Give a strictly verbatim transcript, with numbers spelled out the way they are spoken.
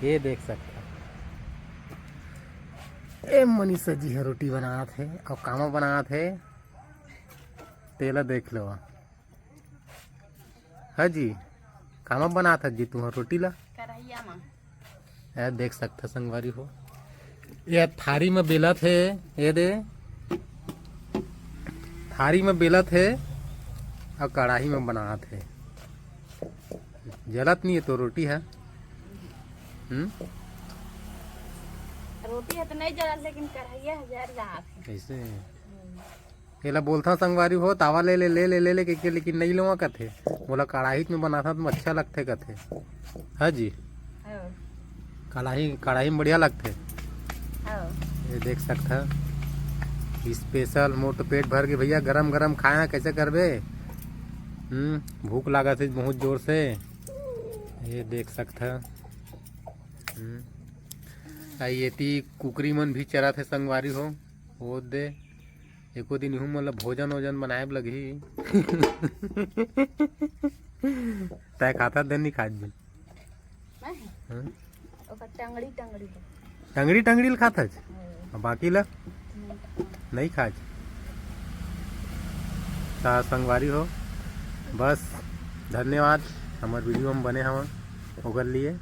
ये देख सकत हव, ए मनीषा जी ह रोटी बनात हे। अउ कामा बनात हे, तेला देख लो। हाँ जी, कामा बनात हस जी तुंहर रोटी ला? करहिया म। ए देख सकत हव संगवारी हो, ये थारी म बेलत हे। ये दे, थारी म बेलत हे अउ कड़ाही म बनात हे। जलत नहीं हे तो रोटी हे। हम्म। रोटी ह तो नहीं जलत, लेकिन करहिया ह जर जात हे। कैसे? हम्म। एला बोलथंव संगवारी हो, तावा ले ले, ले ले, ले ले कहिके, लेकिन नइ लेवा कथे। मोला कड़ाहीच में बनाथंव त अच्छा लगथे कथे। हाँ जी। हाँ। कड़ाही, कड़ाही में बढ़िया लगथे। हाँ। ये देख सकत हव, special मोर तो पेट भर गे भैया, गरम गरम खाए कैसे करबे? हम्म, भूख लागत हे बहुत जोर से। ये देख सकत हव। हम्म। आ एती कुकरी मन भी चरत हे संगवारी हो। ओ दे, एको दिन इहू मन ल भोजन ओजन बनाए बर लगही। तैं खाथस दे नहीं खात बिन? मैं? हाँ? ओकर टंगड़ी, टंगड़ी ल। टंगड़ी, टंगड़ी ल खाथस? हाँ। अउ बाकी ल? नहीं। नहीं खात। त संगवारी हो, बस धन्यवाद, हमर video म बने हव ओकर लिए।